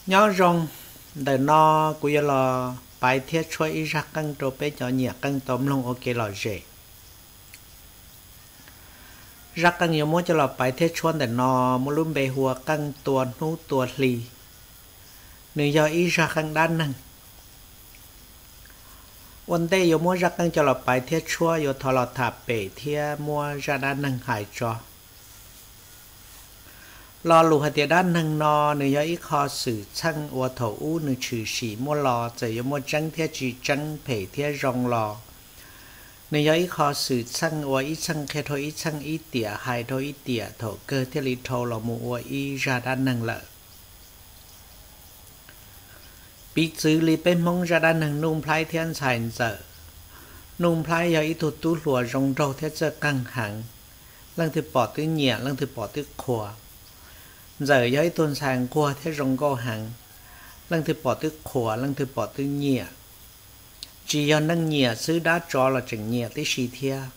Nyob zoo, ntawm no kuv yuav los paiv thiab tshuab ib zaj qeej rau peb cov nyiam qeej tau mloog ua kev lom zem. Zaj qeej yuav muab coj los paiv thiab tshuab ntawm no muaj lub npe hu ua qeej tua hnub tua hli. Nws yog ib zaj qeej dab neeg. Ua ntej yuav muab zaj qeej coj los paiv thiab tshuab, yuav thov los tham pem thiab muab zaj dab neeg hais tso. Lo lus hais tias dab neeg no nws yog ib qho xwm txheej uas thaum ub nws tshwm sim muaj los, txawm yuav muaj tseeb thiab tsis tseeb, phem thiab zoo los, nws yog ib qho xwm txheej uas ib txheej qhia rau ib txheej, ib tiam hais rau ib tiam, thaum kawg thiaj li dhau los mus ua ib zaj dab neeg lawm. Piv txwv li peb Hmoob zaj dab neeg Nuj Nplhaib thiab Ntxhais Ntxawm. Nuj Nplhaib yog ib tug tub hluas zoo nraug thiab txawj qeej heev, leej twg pom twb nyiam, leej twg pom twb qhuas. Ntxawm yog ib tug ntxhais nquag thiab zoo nkauj heev, leej twg pom twb qhuas, leej twg pom twb nyiam. Tsis yog neeg nyiam xwb, dab tsov los tseem nyiam tib si thiab.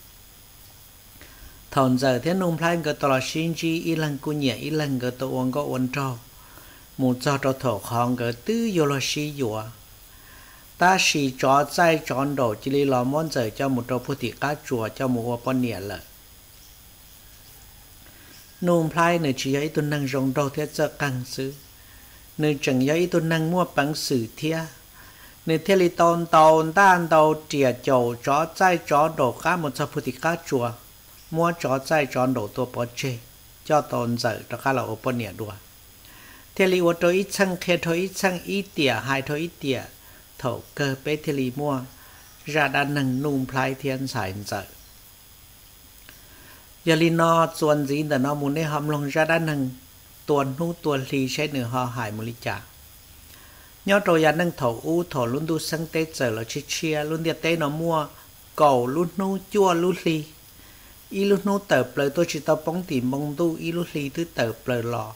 Thaum Ntxawm thiab Nuj Nplhaib nkawd tau los sib ntsib, ib leeg kuj nyiam ib leeg, nkawd tau ua nkauj ua nraug mus txog rau thaum qhov nkawd twb yuav luag sib yuav, tab sis tsov txaij tsov nraum cia li los muab Ntxawm coj mus rau puag tim qab tsuas coj mus ua poj niam lawm. Nuj Nplhaib nws tsis yog ib tug neeg zoo nraug thiab txawj qeej xwb, nws tseem yog ib tug neeg muaj peev xwm thiab. Nws thiaj li tau ntaus ntaj ntaus riam caum tsov txaij tsov nraum qab mus txog puag tim qab tsuas, muab tsov txaij tsov nraum tua pov tseg, coj tau Ntxawm rov qab los ua poj niam dua. Thiaj li ua rau ib txheej qhia rau ib txheej, ib tiam hais rau ib tiam, thaum kawg peb thiaj li muaj zaj dab neeg Nuj Nplhaib thiab Ntxhais Ntxawm. Yog li no, txuas ntxiv ntawm no mus nej ho mloog zaj dab neeg tua hnub tua hli seb nws ho hais mus li cas. Nyob rau yav neej thaum ub, thaum lub ntuj xeeb teb txawm los tshiab tshiab, lub ntiaj teb no muaj kaum lub hnub cuaj lub hli. Ib lub hnub tawm plaws tuaj tsis tau poob tim npoo ntuj, ib lub hli twb tawm plaws los.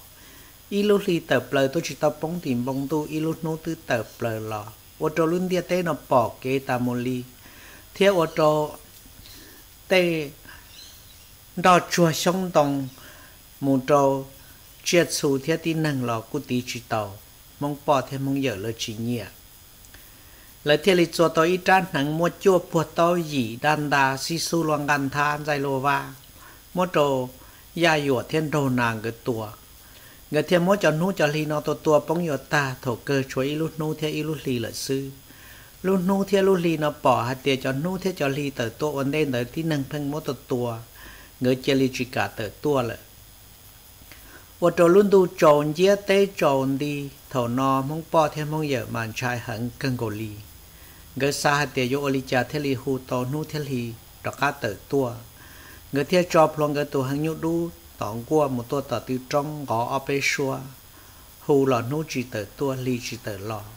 Ib lub hli tawm plaws tuaj tsis tau poob tim npoo ntuj, ib lub hnub twb tawm plaws los, ua rau lub ntiaj teb no pom kev tas mus li, thiab ua rau tej nroj tsuag xyoob ntoo mus rau tsiaj txhu thiab tib neeg los kuj tiv tsis tau. Hmoob poj thiab Hmoob yawm lawv tsis nyiam. Lawv thiaj li txua tau ib rab hneev muaj cuaj puag taub yim daj nta xib xub luaj nqaj nthab ntxaij luaj vab, muab rau Yaj Yuam thiab Nraug Nas nkawd tua. Nkawd thiaj muab cov hnub cov hli no tua tua poob yuav tag, thaum kawg tshuav ib lub hnub thiab ib lub hli lawm xwb. Lub hnub thiab lub hli no pom hais tias cov hnub thiab cov hli tawm tuaj ua ntej ntawd tib neeg pheej muab tua tua, nkawd cia li tsis kam tawm tuaj lawm. Ua rau lub ntuj tsaus nciab teb tsaus nti. Thaum no Hmoob poj thiab Hmoob yawm mas ntshai heev kawg nkaus li. Nkawd xav hais tias yuav ua li cas thiaj li hu tau hnub thiab hli rov qab tawm tuaj. Nkawd thiaj tso plhuav nkawd tus heev nyuj dub tom nkuaj mus tuaj tom tw roob nqov ob peb suab, hu los hnub tsis tawm tuaj hli tsis tawm los.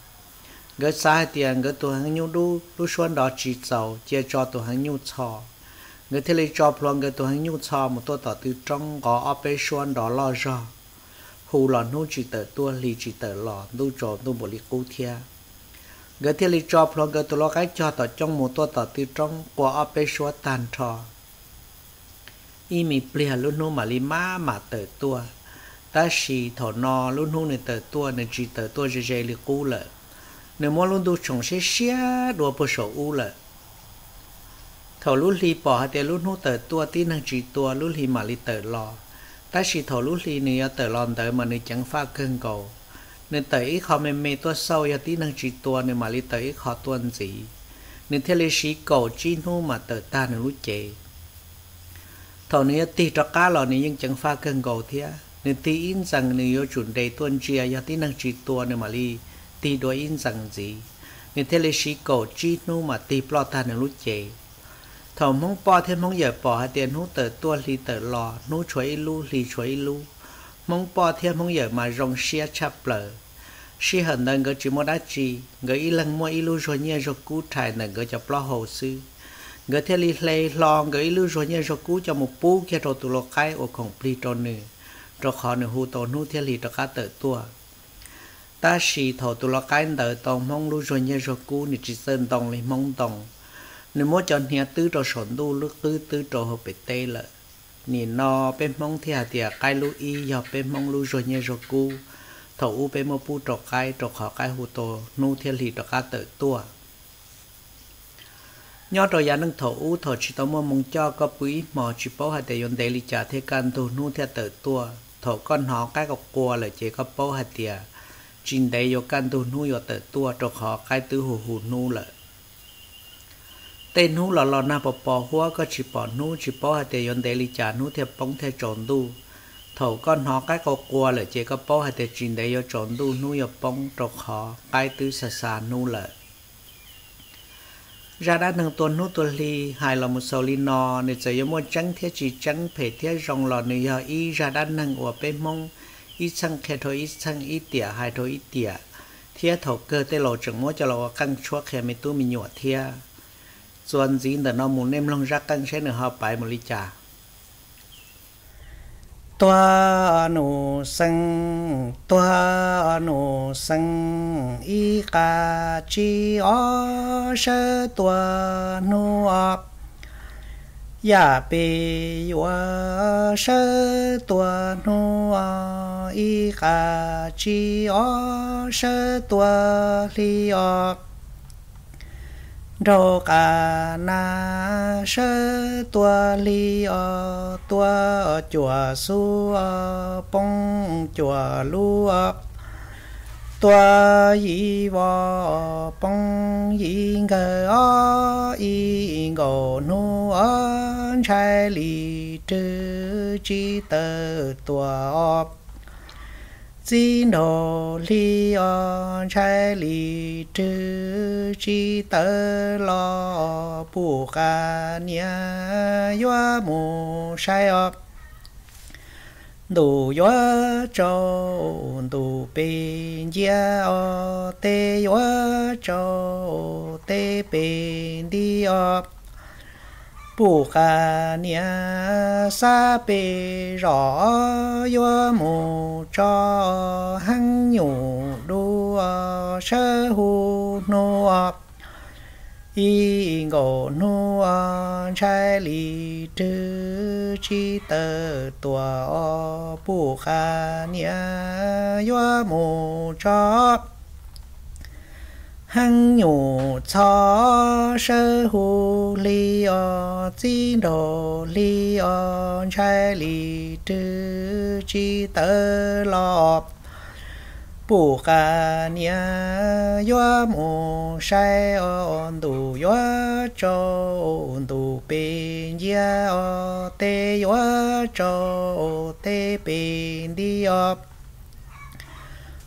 Nkawd xav hais tias nkawd tus heev nyuj dub lub suab nrov tsis txaus, cia tso tus heev nyuj txho. Nkawd thiaj li tso plhuav nkawd tus heev nyuj txho mus tuaj tom tw roob nqov ob peb suab nrov loj zog, hu los hnub tsis tawm tuaj hli tsis tawm los, ntuj tsaus ntuj npaum li qub thiab. Nkawd thiaj li tso plhuav nkawd tus lau qaib cog tom cooj mus tuaj tom tw roob qua ob peb suab tag nrho. Ib me pliag lub hnub mam li maj mam tawm tuaj. Tab sis thaum no lub hnub nws tawm tuaj nws tsis tawm tuaj ze ze li qub lawm, nws muab lub ntuj tshoom siab siab dua puag saum ub lawm. Thaum lub hli pom hais tias lub hnub tawm tuaj tib neeg tsis tua, lub hli mam li tawm los. Tab sis thaum lub hli nws yuav tawm los ntawd mas nws ceev faj kawg nkaus. Nws tawm ib qho me me tuaj xauj, yog tib neeg tsis tua nws mam li tawm ib qho tuaj ntxiv. Nws thiaj li siv kaum tsib hnub mas tawm tag nws lub cev. Thaum nws yuav tig rov qab los nws yeej ceev faj kawg nkaus thiab. Nws tig ib ntxees nws yuav tsum nres tuaj ntsia, yog tib neeg tsis tua nws mam li tig dua ib ntxees ntxiv. Nws thiaj li siv kaum tsib hnub mas tig ploj tag nws lub cev. Thaum Hmoob poj thiab Hmoob yawm pom hais tias hnub tawm tuaj hli tawm los, hnub tshuav ib lub hli tshuav ib lub, Hmoob poj thiab Hmoob yawm mas zoo siab tshaj plaws. Sij hawm ntawd nkawd tsis muaj dab tsi, nkawd ib leeg muaj ib lub zuag nyiaj zuag kub rhais ntawm nkawd cov plaub hau xwb. Nkawd thiaj li hle hlo nkawd ib lub zuag nyiaj zuag kub coj mus pub kiag rau tus lau qaib ua khoom plig rau nws, rau qhov nws hu tau hnub thiab hli rov qab tawm tuaj. Tab sis thaum tus lau qaib ntawd tau Hmoob lub zuag nyiaj zuag kub, nws tsis txawj ntoo li Hmoob ntoo. Nws muab cov hniav twb rau saum ntuj, lub qwb twb rau hauv pem teb lawm. Nim no peb Hmoob thiaj hais tias qaib lub ib yog peb Hmoob lub zuag nyiaj zuag kub, thaum ub peb muab pub rau qaib, rau qhov qaib hu tau hnub thiab hli rov qab tawm tuaj. Nyob rau yav neej thaum ub, thaum tsis tau muaj moo coj, koj pw ib hmos tsis paub hais tias yuav ntev li cas thiaj kaj ntug hnub thiaj tawm tuaj. Thaum koj hnov qaib qua qua lawm ces koj paub hais tias tsis ntev yuav kaj ntug hnub yuav tawm tuaj, rau qhov qaib twb hu hu hnub lawm. Tej hnub los los nag pos pos huab, koj tsis pom hnub, tsis paub hais tias yuav ntev li cas hnub thiaj poob thiaj tsaus ntuj. Thaum koj hnov qaib qua qua lawm ces koj paub hais tias tsis ntev yuav tsaus ntuj, hnub yuav poob, rau qhov qaib twb xa xa hnub lawm. Zaj dab neeg tua hnub tua hli hais los mus xaus li no, nws txawm yuav muaj tseeb thiab tsis tseeb, phem thiab zoo los nws yog ib zaj dab neeg uas peb Hmoob ib txheej qhia rau ib txheej, ib tiam hais rau ib tiam, thiab thaum kawg tej laus tseem muab coj los ua qeej tshuab qhia me tub me nyuam thiab. Txuas ntxiv ntawm no mus nej mloog zaj qeej seb nws ho paiv mus li cas. Tuag nus xees, tuag nus xees, ib qa tsib ob sawv tuag hnub ob. Yam peb yuav sawv tuag hnub ob, ib qa tsib ob sawv tuag hli ob. Nraug qa nas sawv tuag hli ob, tuag cuam xub ob, poob cuam lub ob. Tuag yim vos, poob yim nkawg ob, ib nkaus hnub ob, ntshai li rwg tsis tawm tuam ob. Txib nraug hli ob, ntshai li rwg tsis tawm los, pum qa niam yuav mus saib ob. Ntuj yuav tsaus ntuj pem nciab ob, teb yuav tsaus teb pem nti ob. Pum qa niam xab pem zos, yuav mus tso heev nyuj dub ob, sawv hu hnub ob. Ib nkaus hnub ob, ntshai li rwg tsis tawm tuam ob, pum qa niam yuav mus tso heev nyuj txhos, sawv hu hli ob, txib nraug hli ob, ntshai li rwg tsis tawm los. Pum qa niam yuav mus saib ob, ntuj yuav tsaus ntuj pem nciab ob, teb yuav tsaus teb pem nti ob.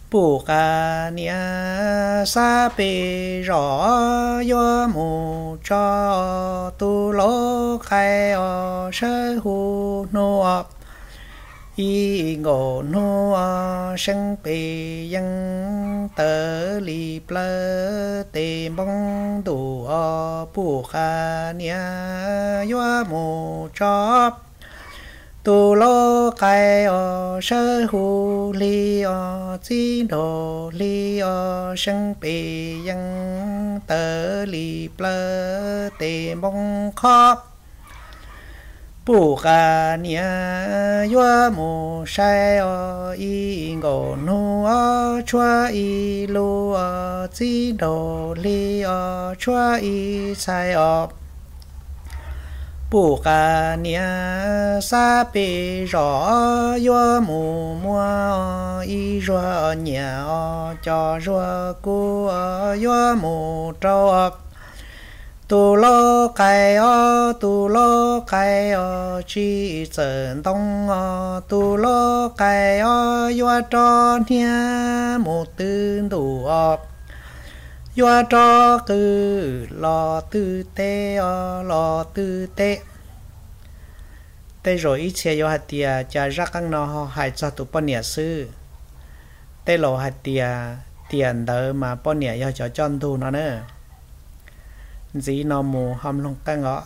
Pum qa niam xab pem zos, yuav mus tso tus laub qaib ob, sawv hu hnub ob. Ib nkaus hnub ob, seeb pem yeej tawv li plawv, tes npoob ntuj ob, pum qa niam yuav mus tso tus laub qaib ob, sawv hu hli ob, txib nraug hli ob, seeb pem yeej tawv li plawv, tes npoob qhob. Pum qa niam yuav mus saib ob, ib nkaus hnub ob, tshuab ib lub ob, txib nraug hli ob, tshuab ib txhais ob. Pum qa niam xab pem zos, yuav mus muab ib zuag nyiam ob, cov zuag kub yuav mus rau ob. Tus laub qaib ob, tus laub qaib ob, tsis txawm ntoo ob, tus laub qaib ob, yuav rov hniav mus twb ntuj ob, yuav rov qw los twb teb ob, los twb teb. Tej zaum ib txhia yuav hais tias cas zaj qeej no ho hais txog tus poj niam xwb. Tej laus hais tias tiam ntawd mas poj niam yog cov coj ntug no na. Ntxiv no mus ho mloog qeej os.